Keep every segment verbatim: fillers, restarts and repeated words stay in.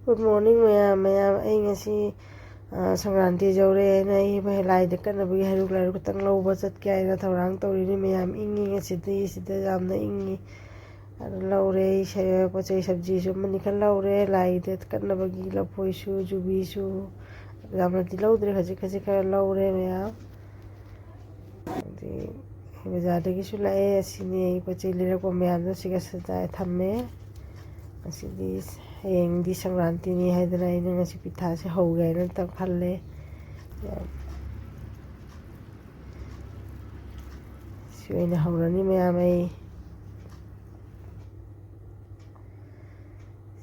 Good morning ꯃꯌꯥꯝ꯫ ꯃꯌꯥꯝ, ꯑꯩ ꯉꯁꯤ, ꯑ, ꯁꯪꯀ꯭ꯔꯥꯟꯇꯤ ꯌꯧꯔꯦꯅ ꯑꯩ ꯂꯥꯏꯗ ꯀꯠꯅꯕꯒꯤ ꯍꯩꯔꯨꯛ ꯂꯥꯏꯔꯨꯛ ꯈꯛꯇꯪ ꯂꯧꯕ ꯆꯠꯀꯦ ꯍꯥꯏꯅ ꯊꯧꯔꯥꯡ ꯇꯧꯔꯤꯅꯤ꯫ ꯃꯌꯥꯝ, ꯏꯪꯉꯤ ꯉꯁꯤꯗꯤ, ꯁꯤꯗ ꯌꯥꯝꯅ ꯏꯪꯉꯤ꯫ ꯑꯗꯨ ꯂꯧꯔꯦ ꯑꯩ ꯁꯦ-, ꯄꯣꯠ ꯆꯩ, ꯁꯕꯖꯤꯁꯨ ꯑꯃꯅꯤ ꯈꯔ ꯂꯧꯔꯦ, ꯂꯥꯏꯗ ꯀꯠꯅꯕꯒꯤ ꯂꯐꯣꯏꯁꯨ, ꯌꯨꯕꯤꯁꯨ꯫ ꯌꯥꯝꯅꯗꯤ ꯂꯧꯗ꯭ꯔꯦ, ꯈꯖꯤꯛ ꯈꯖꯤꯛ ꯈꯔ ꯂꯧꯔꯦ ꯃꯌꯥꯝ꯫ ꯑꯗꯩ ꯕꯖꯥꯔꯗꯒꯤꯁꯨ ꯂꯥꯛꯑꯦ꯫ ꯑꯁꯤꯅꯤ ꯑꯩ ꯄꯣꯠ ꯆꯩ ꯂꯩꯔꯛꯄ ꯃꯌꯥꯝꯗꯣ ꯁꯤꯒ ꯁꯖꯥꯏ ꯊꯝꯃꯦ꯫ ꯉꯁꯤꯗꯤ, ꯍꯌꯦꯡꯗꯤ ꯁꯪꯀ꯭ꯔꯥꯟꯇꯤꯅꯤ ꯍꯥꯏꯗꯅ ꯑꯩꯅ ꯉꯁꯤ ꯄꯤꯊꯥꯁꯦ ꯍꯧꯒꯦ ꯍꯥꯏꯅ ꯈꯜꯂꯦ꯫ ꯁꯤ ꯑꯣꯏꯅ ꯍꯧꯔꯅꯤ ꯃꯌꯥꯝ꯫ ꯑꯩ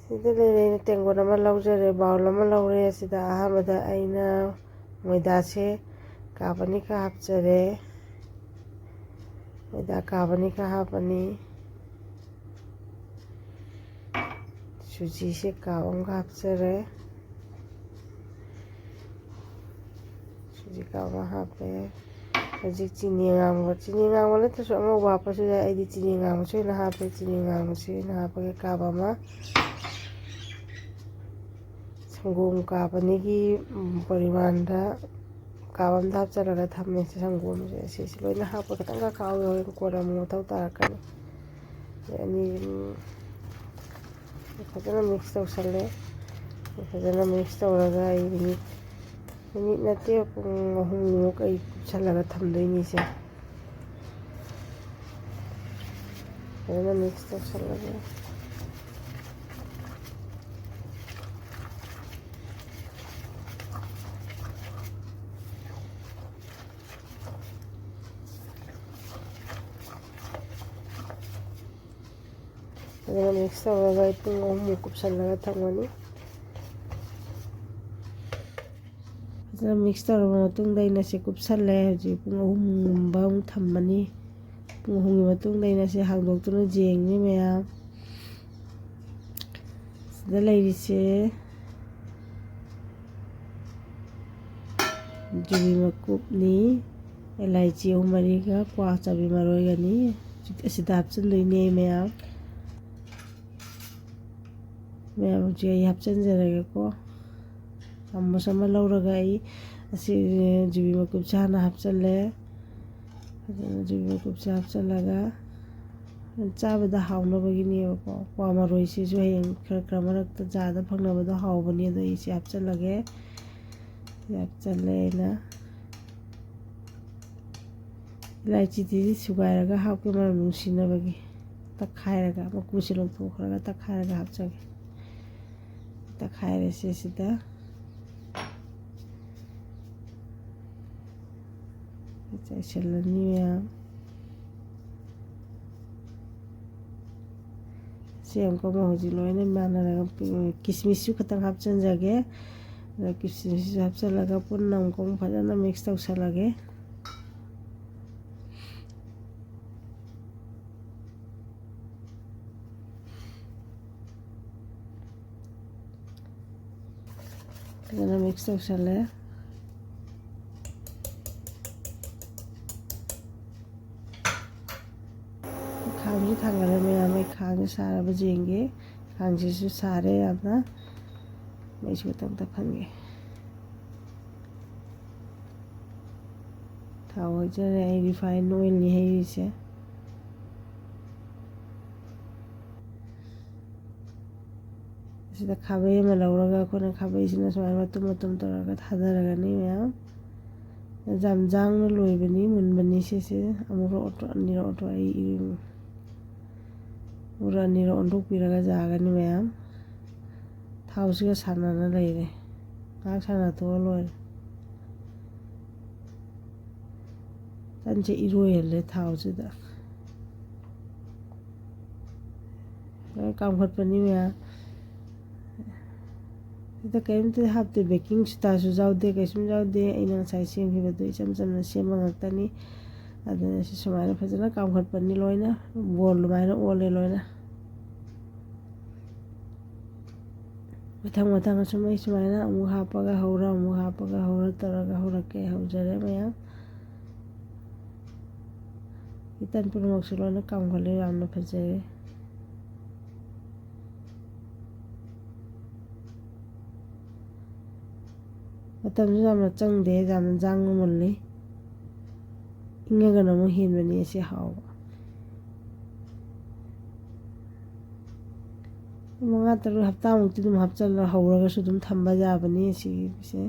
ꯁꯤꯗ ꯂꯩꯔꯦ꯫ ꯑꯩꯅ ꯇꯦꯡꯀꯣꯠ ꯑꯃ ꯂꯧꯖꯔꯦ, ꯕꯥꯎꯜ ꯑꯃ ꯂꯧꯔꯦ꯫ ꯁꯤꯗ ꯑꯍꯥꯟꯕꯗ ꯑꯩꯅ ꯃꯣꯏꯗꯥꯁꯦ ꯀꯥꯞ ꯑꯅꯤꯈꯛ ꯍꯥꯞꯆꯔꯦ꯫ ꯃꯣꯏꯗꯥ ꯀꯥꯞ ꯑꯅꯤꯈꯛ ꯍꯥꯞꯄꯅꯤ꯫ ꯁꯨꯖꯤꯁꯦ ꯀꯥꯞ ꯑꯃꯒ ꯍꯥꯞꯆꯔꯦ꯫ ꯁꯨꯖꯤ ꯀꯥꯞ ꯑꯃ ꯍꯥꯞꯄꯦ꯫ ꯍꯧꯖꯤꯛ ꯆꯤꯅꯤ ꯑꯉꯥꯡꯕ, ꯆꯤꯅꯤ ꯑꯉꯥꯡꯕ ꯅꯠꯇ꯭ꯔꯁꯨ ꯑꯉꯧꯕ ꯍꯥꯞꯄꯁꯨ ꯌꯥꯏ꯫ ꯑꯩꯗꯤ ꯆꯤꯅꯤ ꯑꯉꯥꯡꯕꯁꯦ ꯑꯣꯏꯅ ꯍꯥꯞꯄꯦ꯫ ꯆꯤꯅꯤ ꯑꯉꯥꯡꯕꯁꯦ ꯑꯣꯏꯅ ꯍꯥꯞꯄꯒꯦ ꯀꯥꯞ ꯑꯃ꯫ ꯁꯪꯒꯣꯝ ꯀꯥꯞ ꯑꯅꯤꯒꯤ, ꯎꯝ, ꯄꯔꯤꯃꯥꯟꯗ ꯀꯥꯞ ꯑꯃꯗ ꯍꯥꯞꯆꯔꯒ ꯊꯝꯃꯦ꯫ ꯁꯤ ꯁꯪꯒꯣꯝꯁꯦ, ꯁꯤꯁꯦ ꯂꯣꯏꯅ ꯍꯥꯞꯄ ꯈꯤꯇꯪ ꯀꯥꯞꯄ ꯍꯧꯔꯦ, ꯀꯣꯟꯅ ꯑꯃꯨꯛ ꯃꯊꯧ ꯇꯥꯔꯛꯀꯅꯤ꯫ ꯑꯗꯩ ꯑꯅꯤ, ꯎꯝ, ꯐꯖꯅ ꯃꯤꯛꯁ ꯇꯧꯁꯜꯂꯦ꯫ ꯐꯖꯅ ꯃꯤꯛꯁ ꯇꯧꯔꯒ ꯑꯩ ꯃꯤꯅꯤꯠ, ꯃꯤꯅꯤꯠ ꯅꯠꯇꯦ, ꯄꯨꯡ ꯑꯍꯨꯝꯃꯨꯛ ꯑꯩ ꯀꯨꯞꯁꯜꯂꯒ ꯊꯝꯗꯣꯏꯅꯤꯁꯦ꯫ ꯐꯖꯅ ꯃꯤꯛꯁ ꯇꯧꯁꯜꯂꯒ꯫ ꯐꯖꯅ ꯃꯤꯛꯁ ꯇꯧꯔꯒ ꯑꯩ ꯄꯨꯡ ꯑꯍꯨꯝꯃꯨꯛ ꯀꯨꯞꯁꯜꯂꯒ ꯊꯝꯒꯅꯤ꯫ ꯐꯖꯅ ꯃꯤꯛꯁ ꯇꯧꯔꯕ ꯃꯇꯨꯡꯗ ꯑꯩꯅ ꯁꯤ ꯀꯨꯞꯁꯜꯂꯦ꯫ ꯍꯧꯖꯤꯛ ꯄꯨꯡ ꯑꯍꯨꯝꯒꯨꯝꯕ ꯑꯃꯨꯛ ꯊꯝꯃꯅꯤ꯫ ꯄꯨꯡ ꯑꯍꯨꯝꯒꯤ ꯃꯇꯨꯡꯗ ꯑꯩꯅ ꯁꯤ ꯍꯥꯡꯗꯣꯛꯇꯨꯅ ꯌꯦꯡꯉꯤ ꯃꯌꯥꯝ꯫ ꯁꯤꯗ ꯂꯩꯔꯤꯁꯦ ꯌꯨꯕꯤ ꯃꯀꯨꯞꯅꯤ, ꯑꯦꯂꯥꯏꯆꯤ ꯑꯍꯨꯝ ꯃꯔꯤꯒ ꯀ꯭ꯋꯥ ꯆꯥꯕꯤ ꯃꯔꯣꯏꯒꯅꯤ꯫ ꯑꯁꯤꯗ ꯍꯥꯞꯆꯤꯟꯗꯣꯏꯅꯦ ꯃꯌꯥꯝ꯫ ꯃꯌꯥꯝ ꯍꯧꯖꯤꯛ ꯑꯩ ꯍꯥꯞꯆꯤꯟꯖꯔꯒꯦꯀꯣ꯫ ꯆꯥꯃꯁ ꯑꯃ ꯂꯧꯔꯒ ꯑꯩ ꯑꯁꯤ ꯖꯤꯕꯤ ꯃꯀꯨꯞꯁꯦ ꯍꯥꯟꯅ ꯍꯥꯞꯆꯤꯜꯂꯦ꯫ ꯐꯖꯅ ꯖꯤꯕꯤ ꯃꯀꯨꯞꯁꯦ ꯍꯥꯞꯆꯤꯜꯂꯒ ꯆꯥꯕꯗ ꯍꯥꯎꯅꯕꯒꯤꯅꯦꯕꯀꯣ꯫ ꯀ꯭ꯋꯥ ꯃꯔꯣꯏꯁꯤꯁꯨ ꯍꯌꯦꯡ ꯈꯔ ꯈꯔ ꯃꯔꯛꯇ ꯆꯥꯗ ꯐꯪꯅꯕꯗꯣ ꯍꯥꯎꯕꯅꯤ꯫ ꯑꯗꯣ ꯑꯩꯁꯦ ꯍꯥꯞꯆꯤꯜꯂꯒꯦ꯫ ꯍꯥꯞꯆꯤꯜꯂꯦ ꯑꯩꯅ꯫ ꯏꯂꯥꯏꯆꯤꯗꯤ ꯁꯨꯒꯥꯏꯔꯒ ꯍꯥꯞꯀꯦ, ꯃꯅꯝ ꯅꯨꯡꯁꯤꯅꯕꯒꯤ꯫ ꯇꯛꯈꯥꯏꯔꯒ, ꯃꯀꯨꯁꯦ ꯂꯧꯊꯣꯛꯈ꯭ꯔꯒ ꯇꯛꯈꯥꯏꯔꯒ ꯍꯥꯞꯆꯒꯦ꯫ ꯇꯛꯈꯥꯏꯔꯦ ꯁꯤꯁꯤꯗ꯫ ꯆꯥꯏꯁꯤꯜꯂꯅꯤ ꯃꯌꯥꯝ꯫ ꯁꯤ ꯑꯃꯨꯛꯀ ꯑꯃꯨꯛ ꯍꯧꯖꯤꯛ ꯂꯣꯏꯅ ꯃꯥꯟꯅꯔꯒ, ꯀꯤꯁꯃꯤꯁꯁꯨ ꯈꯤꯇꯪ ꯍꯥꯞꯆꯤꯟꯖꯒꯦ꯫ ꯑꯗ ꯀꯤꯁꯃꯤꯁꯁꯨ ꯍꯥꯞꯆꯤꯜꯂꯒ ꯄꯨꯟꯅ ꯑꯃꯨꯛꯀ ꯑꯃꯨꯛ ꯐꯖꯅ ꯃꯤꯛꯁ ꯇꯧꯁꯜꯂꯒꯦ꯫ ꯐꯖꯅ ꯃꯤꯛꯁ ꯇꯧꯁꯜꯂꯦ꯫ ꯈꯥꯡꯁꯨ ꯊꯥꯡꯒꯠꯂꯦ ꯃꯌꯥꯝ, ꯑꯩ ꯈꯥꯡꯁꯦ ꯁꯥꯔꯕ ꯌꯦꯡꯒꯦ꯫ ꯈꯥꯡꯁꯤꯁꯨ ꯁꯥꯔꯦ ꯌꯥꯝꯅ꯫ ꯃꯩꯁꯨ ꯈꯤꯇꯪ ꯇꯞꯍꯟꯒꯦ꯫ ꯊꯥꯎ ꯍꯩꯖꯔꯦ, ꯑꯩ ꯔꯤꯐꯥꯏꯟ ꯑꯣꯏꯜꯅꯤ ꯍꯩꯔꯤꯁꯦ꯫ ꯑꯁꯤꯗ ꯈꯥꯕꯩ ꯑꯃ ꯂꯧꯔꯒ ꯑꯩꯈꯣꯏꯅ ꯈꯥꯕꯩꯁꯤꯅ ꯁꯨꯃꯥꯏꯅ ꯃꯇꯨꯝ ꯃꯇꯨꯝ ꯇꯧꯔꯒ ꯊꯥꯗꯔꯒꯅꯤ ꯃꯌꯥꯝ꯫ ꯌꯥꯝ ꯌꯥꯡꯅ ꯂꯣꯏꯕꯅꯤ, ꯃꯨꯟꯕꯅꯤ ꯁꯤꯁꯦ꯫ ꯑꯃꯨꯛ ꯑꯣꯠꯇꯣ-, ꯑꯅꯤꯔꯛ ꯑꯣꯠꯇꯣ-, ꯑꯩ ꯏ-, ꯃꯨꯔ ꯑꯅꯤꯔꯛ ꯑꯣꯟꯊꯣꯛꯄꯤꯔꯒ ꯌꯥꯒꯅꯤ ꯃꯌꯥꯝ꯫ ꯊꯥꯎꯁꯤꯒ ꯁꯥꯟꯅꯅ ꯂꯩꯔꯦ꯫ ꯉꯥꯏꯍꯥꯛ ꯁꯥꯟꯅꯊꯣꯛꯑ ꯂꯣꯏꯔꯦ꯫ ꯇꯟꯁꯦ ꯏꯔꯣꯏꯍꯜꯂꯦ ꯊꯥꯎꯁꯤꯗ꯫ ꯂꯣꯏ ꯀꯥꯝꯈꯠꯄꯅꯤ ꯃꯌꯥꯝ꯫ ꯁꯤꯗ ꯀꯔꯤꯝꯇ ꯍꯥꯞꯇꯦ, ꯕꯦꯀꯤꯡ ꯁꯣꯗꯥꯁꯨ ꯌꯥꯎꯗꯦ, ꯀꯩꯁꯨꯝ ꯌꯥꯎꯗꯦ꯫ ꯑꯩꯅ ꯉꯁꯥꯏ ꯁꯦꯝꯈꯤꯕꯗꯣ ꯏꯆꯝ ꯆꯝꯅ ꯁꯦꯝꯕ ꯉꯥꯛꯇꯅꯤ꯫ ꯑꯗꯨꯅ ꯁꯤ ꯁꯨꯃꯥꯏꯅ ꯐꯖꯅ ꯀꯥꯝꯈꯠꯄꯅꯤ ꯂꯣꯏꯅ, ꯕꯣꯜ ꯑꯗꯨꯃꯥꯏꯅ ꯑꯣꯜꯂꯦ ꯂꯣꯏꯅ꯫ ꯃꯊꯪ ꯃꯊꯪ ꯑꯁꯨꯝ ꯑꯩ ꯁꯨꯃꯥꯏꯅ ꯑꯃꯨꯛ ꯍꯥꯞꯄꯒ ꯍꯧꯔ, ꯑꯃꯨꯛ ꯍꯥꯞꯄꯒ ꯍꯧꯔ ꯇꯧꯔꯒ ꯍꯧꯔꯛꯀꯦ꯫ ꯍꯧꯖꯔꯦ ꯃꯌꯥꯝ꯫ ꯏꯇꯟ ꯄꯨꯝꯅꯃꯛꯁꯨ ꯂꯣꯏꯅ ꯀꯥꯝꯈꯠꯂꯦ, ꯌꯥꯝꯅ ꯐꯖꯔꯦ꯫ ꯃꯇꯝꯁꯨ ꯌꯥꯝꯅ ꯆꯪꯗꯦ, ꯌꯥꯝꯅ ꯖꯥꯡꯅ ꯃꯨꯜꯂꯤ꯫ ꯏꯪꯉꯒꯅ ꯑꯃꯨꯛ ꯍꯦꯟꯕꯅꯤ ꯑꯁꯤ ꯍꯥꯎꯕ꯫ ꯃꯉꯥ ꯇꯔꯨꯛ ꯍꯞꯇꯥꯃꯨꯛꯇꯤ ꯑꯗꯨꯝ ꯍꯥꯞꯆꯜꯂ ꯍꯧꯔꯒꯁꯨ ꯑꯗꯨꯝ ꯊꯝꯕ ꯌꯥꯕꯅꯤ ꯁꯤꯒꯤꯁꯦ꯫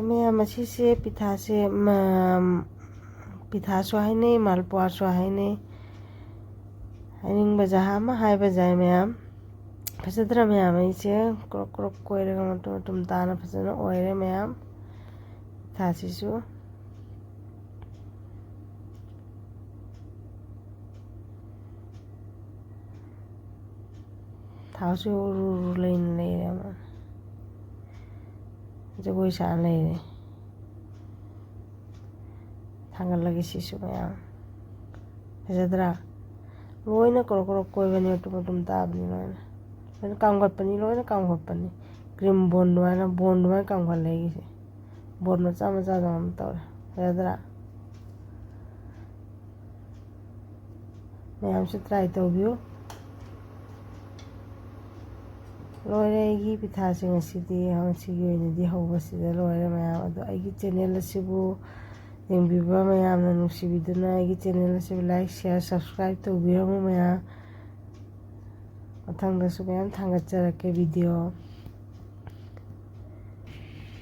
ꯃꯌꯥꯝ, ꯑꯁꯤꯁꯦ ꯄꯤꯊꯥꯁꯦ, ꯃ-, ꯄꯤꯊꯥꯁꯨ ꯍꯥꯏꯅꯩ, ꯃꯥꯜꯄꯨꯋꯥꯁꯨ ꯍꯥꯏꯅꯩ꯫ ꯍꯥꯏꯅꯤꯡꯕ ꯖꯍꯥ ꯑꯃ ꯍꯥꯏꯕ ꯌꯥꯏ ꯃꯌꯥꯝ꯫ ꯐꯖꯗ꯭ꯔꯥ ꯃꯌꯥꯝ? ꯑꯩꯁꯦ ꯀ꯭ꯔꯣꯛ ꯀ꯭ꯔꯣꯛ ꯀꯣꯏꯔꯒ ꯃꯇꯨꯝ ꯃꯇꯨꯝ ꯇꯥꯅ ꯐꯖꯅ ꯑꯣꯏꯔꯦ ꯃꯌꯥꯝ꯫ ꯄꯤꯊꯥꯁꯤꯁꯨ꯫ ꯊꯥꯎꯁꯨ ꯎꯔꯨ ꯎꯔꯨ ꯂꯩꯅ ꯂꯩꯔꯦ ꯑꯃ꯫ ꯖꯒꯣꯏ ꯁꯥ ꯂꯩꯔꯦ꯫ ꯊꯥꯡꯒꯠꯂꯒꯦ ꯁꯤꯁꯨ ꯃꯌꯥꯝ꯫ ꯐꯖꯗ꯭ꯔꯥ? ꯂꯣꯏꯅ ꯀ꯭ꯔꯣꯛ ꯀ꯭ꯔꯣꯛ ꯀꯣꯏꯕꯅꯤ, ꯃꯇꯨꯝ ꯃꯇꯨꯝ ꯇꯥꯕꯅꯤ ꯂꯣꯏꯅ꯫ ꯂꯣꯏꯅ ꯀꯥꯝꯒꯠꯄꯅꯤ, ꯂꯣꯏꯅ ꯀꯥꯝꯒꯠꯄꯅꯤ꯫ ꯀ꯭ꯔꯤꯝ ꯕꯣꯟ ꯑꯗꯨꯃꯥꯏꯅ, ꯕꯣꯟ ꯑꯗꯨꯃꯥꯏꯅ ꯀꯥꯝꯒꯠꯂꯦ ꯑꯩꯒꯤꯁꯦ꯫ ꯕꯣꯟ ꯃꯆꯥ ꯃꯆꯥꯗꯧꯅ ꯇꯧꯔꯦ꯫ ꯐꯖꯗ꯭ꯔꯥ? ꯃꯌꯥꯝꯁꯨ try ꯇꯧꯕꯤꯌꯨ꯫ ꯂꯣꯏꯔꯦ ꯑꯩꯒꯤ ꯄꯤꯊꯥꯁꯦ ꯉꯁꯤꯗꯤ, ꯉꯁꯤꯒꯤ ꯑꯣꯏꯅꯗꯤ ꯍꯧꯕꯁꯤꯗ ꯂꯣꯏꯔꯦ ꯃꯌꯥꯝ꯫ ꯑꯗꯣ ꯑꯩꯒꯤ channel ꯑꯁꯤꯕꯨ ꯌꯦꯡꯕꯤꯕ ꯃꯌꯥꯝꯅ ꯅꯨꯡꯁꯤꯕꯤꯗꯨꯅ ꯑꯩꯒꯤ channel ꯑꯁꯤꯕꯨ like, share, subscribe ꯇꯧꯕꯤꯔꯝꯃꯨ ꯃꯌꯥꯝ꯫ ꯃꯊꯪꯗꯁꯨ ꯃꯌꯥꯝ ꯊꯥꯡꯒꯠꯆꯔꯛꯀꯦ video꯫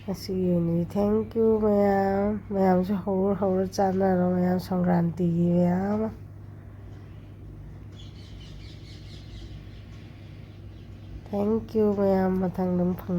ꯉꯁꯤꯒꯤ ꯑꯣꯏꯅꯗꯤ thank you ꯃꯌꯥꯝ꯫ ꯃꯌꯥꯝꯁꯨ ꯍꯧꯔ ꯍꯧꯔ ꯆꯥꯟꯅꯔꯣ ꯃꯌꯥꯝ, ꯁꯪꯀ꯭ꯔꯥꯟꯇꯤꯒꯤ ꯃꯌꯥꯝ ꯑꯃ꯫ Thank you ꯃꯌꯥꯝ, ꯃꯊꯪꯗ ꯑꯃꯨꯛ ꯐꯪ-